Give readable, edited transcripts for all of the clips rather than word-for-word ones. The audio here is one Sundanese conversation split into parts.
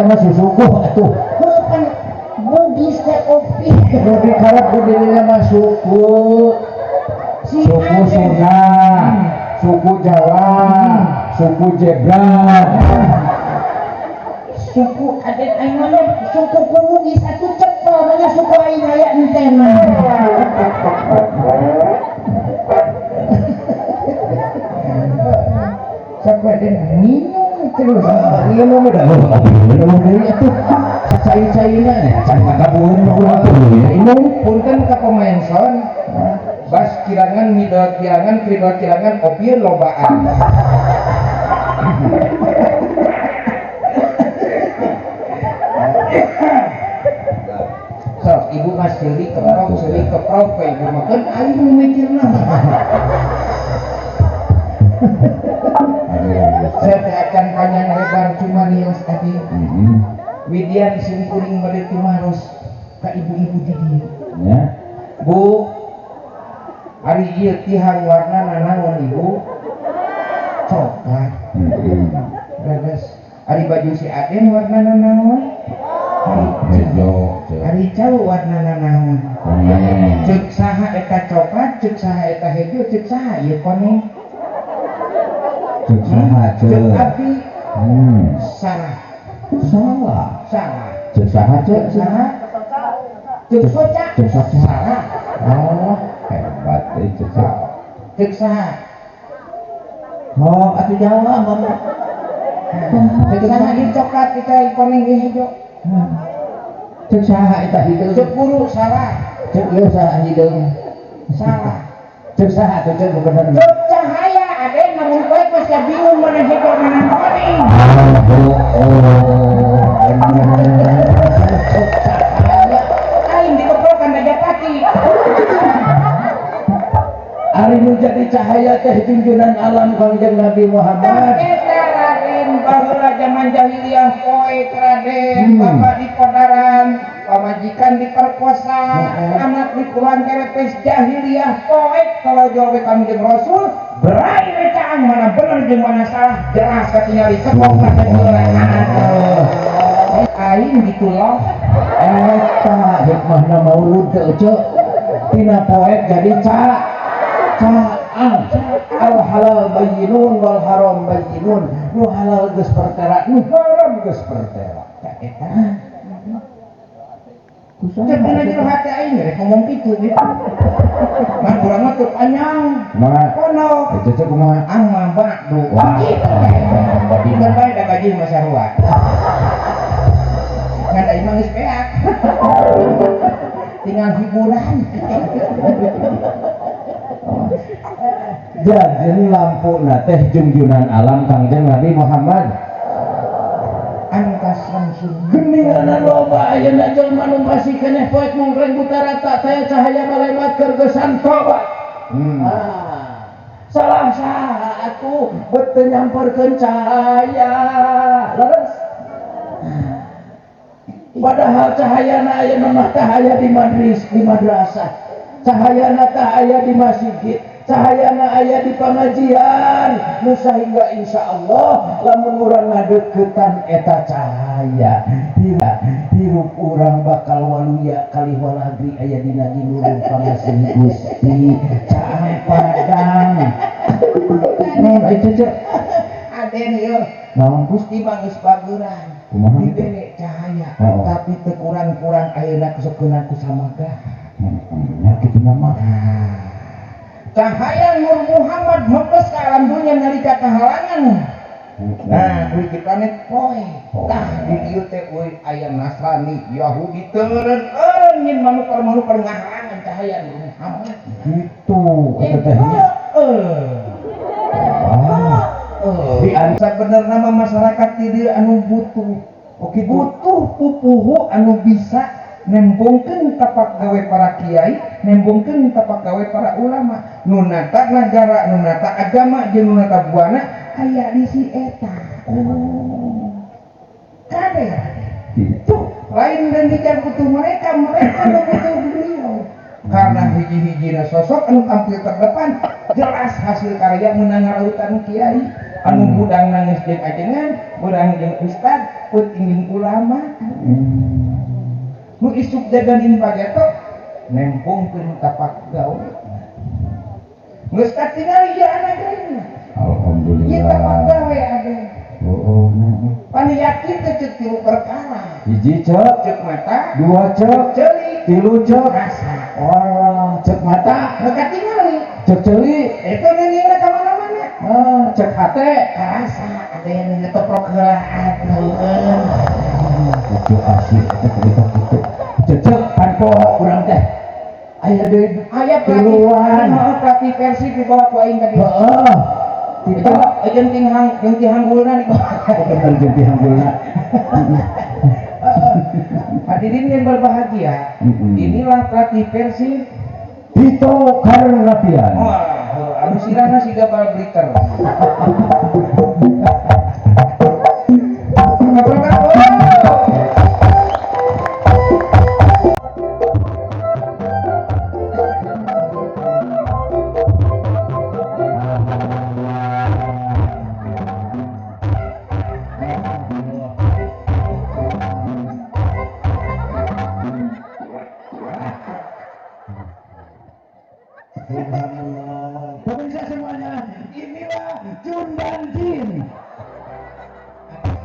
Eta mah susukuh atuh. Heuh Bugis teh opi. Nu dikarep ku dirina mah suku. Si Suku Aden. Sunda, suku Jawa, suku Zebra. Suku Aden aing mah suku ku Bugis atuh cepel banyak suku aing aya ente mah. Sok Aden minum terus. Iya mah udah oh deui atuh. Cai-caina nya can kakabueun mah urang tuh ya inung. Punten ka pemain sound. Bas kirangan, middle kirangan, treble kirangan, opieun lobaan. Sok ibu mah seuri keprok we ibu mah keun aing nu mikirna. Saya teh acan panjang lebar cuma rios tadi. Widian simkuring bade tumaros ka ibu-ibu di dieu. Nya. Bu, ari ieu tihang warna nanaon ibu? Coklat. Leres. Ari baju si Aden warna nanaon? Hejo. Ari cau warna nanaon? Ceuk saha eta coklat, ceuk saha eta hejo, ceuk saha ieu koneng? Ceuk saha Ceuk ceuk? abdi. Salah. Salah. Salah. Ceuk saha ceuk? Ceuk saha? Ceuk soca. Ceuk soca. Salah. Oh, hebat euy ceuk saha. Ceuk saha? Oh, atuh jawab mama. Ceuk saha ieu coklat eta koneng ieu hejo? Ceuk saha eta hideung? Ceuk guru salah. Ceuk ieu saha hideung? Salah. Ceuk saha tuh ceuk nu bener? Ceuk cahaya Aden namun poe geus bingung mana hejo mana koneng. Oh, bener. Ceuk cahaya. Aing dikeprokan Dajapati. Ari nu jadi cahaya teh junjunan alam Kangjeng Nabi Muhammad. Eta Raden baheula zaman jahiliyah poek Raden, bapak di podaran, pamajikan diperkosa, anak dikurang kerepes jahiliyah poek tolojol we Kangjeng Rasul, berai we caang mana bener jeung mana salah jelas katingali kepok ka heula. Aing gitu loh. Eta hikmahna maulud teh ece. Tina poek jadi caang. Al halal bayyinun wal haram bayyinun. Nu halal geus pertera, nu haram geus pertera. Tah eta. Cek dina jero hati aing rek ngomong kitu we. Mah urang mah teu panjang. Kumaha? Kono. Eta teh kumaha? Ang mah badu. Wah. Kitu. Kan bae da gaji mah sarua. Ngan aing mah geus beak. Tinggal hiburan. Jadi lampuna teh junjunan alam Kangjeng Nabi Muhammad. Angkas langsung. Geninganan loba ayeuna jelema nu masih keneh poek mongkreng buta rata teh cahaya balebat keur geusan tobat. Salah saha atuh beut teu nyamperkeun cahaya. Leres. Padahal cahayana ayeuna mah cahaya di madris, di madrasah. Cahayana tah aya di masjid. Cahayana aya di pengajian. Nu sahingga insyaallah lamun urang ngadeukeutan eta cahaya, hirup urang bakal waluya kalih walagri aya dina ginurung pangasih Gusti. Caang padang. Naon ai cece? Aden ieu. Naon? Gusti mah geus bageuran. Kumaha? Dibere cahaya, tapi teu kurang-kurang ayeuna kesukeuna ku samaga. Nya kitu mah. Cahaya Nur Muhammad mepes ke alam dunia nalika kahalangan. Nah, euy di planet poe. Tah di dieu teh euy aya Nasrani, Yahudi teureun-eureun nyin manuker-manuker ngahalangan cahaya Nur Muhammad. Gitu eta teh nya. Heeh. Di sabenerna mah masyarakat di dieu anu butuh. Oke, butuh pupuhu anu bisa nembongkeun tapak gawe para kiai, nembongkeun tapak gawe para ulama, nu nata nagara, nu nata agama jeung nu nata buana aya di si eta. Oh. Kade Gitu. Lain dan dijan butuh mereka, mereka nu butuh beliau. Karena hiji-hijina sosok anu tampil terdepan jelas hasil karya menang rautan kiai. Anu hudang nangis jeung ajengan, beurang jeung ustad, peuting jeung ulama. Nu isuk jaganin pageto nempongkeun tapak gawe. Geus katingali ieu anak geuning. Alhamdulillah. Ieu tapak gawe aden. Oh, pan yakin teh ceuk tilu perkara. Hiji ceuk, ceuk mata, dua ceuk, ceuli, tilu ceuk, rasa. Oh, ceuk mata, nu katingali, ceuk ceuli, eta neungeuna ka mana-mana. Ceuk hate, karasa aden ngetoprok heula atuh. Itu asli eta cerita kitu. Cecek pan poho urang teh. Aya deui aya tiluan. Pelatih Persib dibawa ku aing tadi. Heeh. Tito jeung ti hanggulna dibawa. Bener jeung ti hanggulna. Hadirin yang berbahagia, inilah pelatih Persib Tito Karnavian. Wah, anu sirana siga bal bliter. Pemirsa semuanya, inilah Jun dan Jin.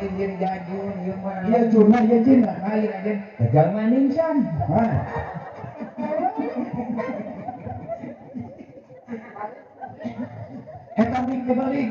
Jin jajun, ieu mah. Iya Jun, iya Jin. Lain aja. Gagal maning san. Hah. Eta mik dibalik.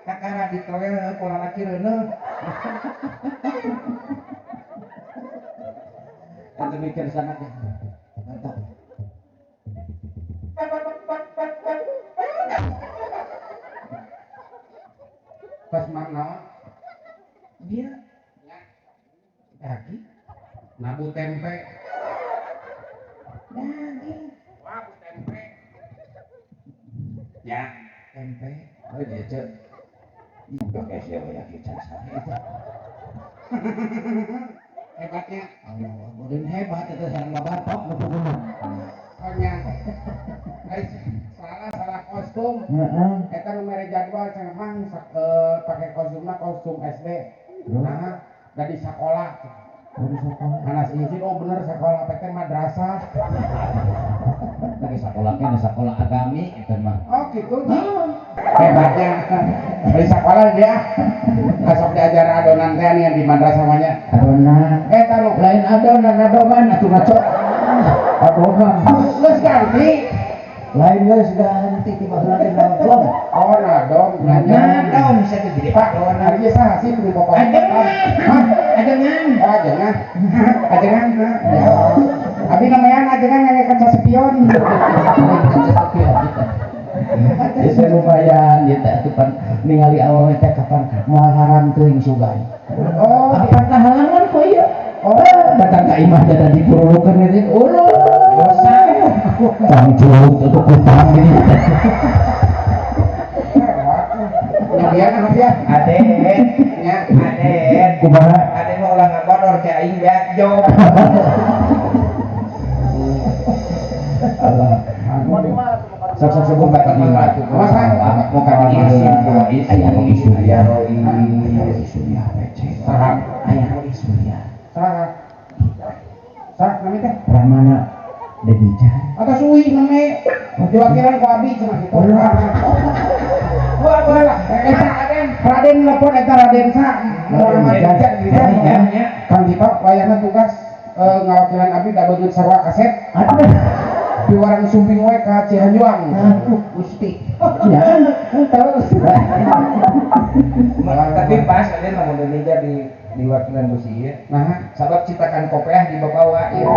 Kakara ditoel ku lalaki reuneuh. Tante mikir sana deh. Mantap. Pas mana? Dia daging, nabu tempe, daging, wah tempe, ya tempe. Oh dia cek. Udah kayak siapa ya kita sana itu. Hebatnya. Allah, kemudian hebat itu sareng babatok nu puguna. Hanya salah kostum. Heeh. Eta nu mere jadwal cenah mang pake kostumna kostum SD. Nah, dari sekolah. Oh, di sekolah. Anas izin, oh bener sekolah PT madrasah. Lagi sekolah kan sekolah agami itu mah. Oh gitu. Hebatnya. Dari sekolah dia asok diajar adonan teh yang di madrasah mah nya. Adonan. Eta nu lain adonan adoman atuh ngaco. Adonan. Geus ganti. Lain geus ganti ti baheula teh nodom. Oh nodom nanya. Nodom saya teh jadi Pak, ari ieu saha sih di pokok? Ajengan. Hah? Ajengan. Oh ajengan. Ajengan. Ya. Abi namanya ajengan ngangekeun sasepion. Ya lumayan ieu teh atuh pan ningali awewe teh kapan moal haram teuing sugan. Oh, apa halangan ku ieu? Oh, datang ka imah dada dipurulukeun ieu. Ulun. Dosa. Tangcut atau kutang ini. Nabian ya. Aden, ya, Aden. Kumaha? Aden mah ulah ngabodor kayak aing beak job. Allah. Sok-sok sebut kata lima. Masa mau kata Rois, ayah Rois Surya, Rois Surya, PC. Saha? Ayah Rois Surya. Saha? Saha namanya teh? Ramana Dedija. Atau suwi namanya diwakilan ku abi cenah kitu. Wah, lah. Eta Raden, Raden nelpon eta Raden sa. Mau nama Dedija gitu ya. Kang Tito wayahna tugas ngawakilan abi da beungeut sarua kaset. Aduh. Piwarang sumping we ka Cihanjuang. Aduh, Gusti. Ya, terus. Tapi pas Raden lamun Dedija di diwakilan ku si ieu. Nah, sabab citakan kopeah dibawa ieu.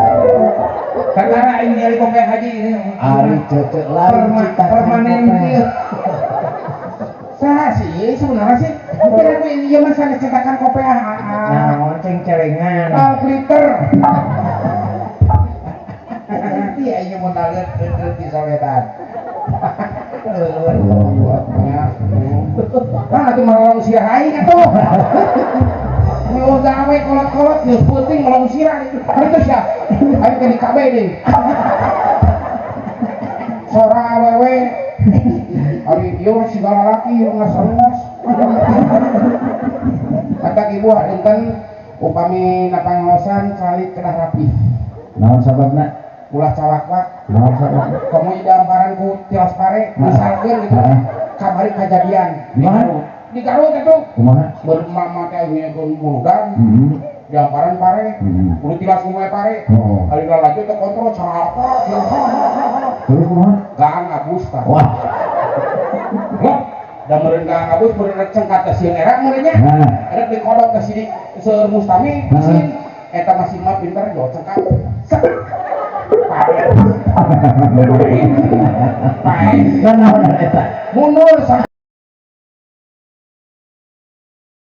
Karena aing nyari kopeah haji ini. Ari cecek lain citakan permanen ieu. Saha Tah sih sebenarnya sih. Kira ku ieu mah sanes cetakan kopiah. Naon ceng-celengan. Filter. Iya ieu mun naleut di soletan. Allahu Akbar. Kan atuh melong sirah aing atuh. Mau gawe kolot-kolot geus peuting melong sirah. Hartu sia. Aing ke di KB deui. Sora awewe. Ari ieu segala laki ngasrengos. Kata ibu hapunten upami napangaosan calik kedah rapih. Naon sababna? Ulah cawak-wak. Naon sababna? Komo damparan ku tilas pare misalkeun gitu. Kamari kajadian Di mana? Di Garut itu. Kumaha? Bermama teh nyekeun muludan. Damparan pare. Kudu tilas kumaha pare. Ari laju teh kontrol cawak. Terus kumaha? Gaang abus tah. Wah. Loh, da meureun gaang abus meureun rek cengkat teh sieun era meureun nya. Rek dikodok teh sidik seueur mustami sieun. Eta masih mah pinter jo cengkat. Sek. Pare. Pare. Naon eta? Mundur.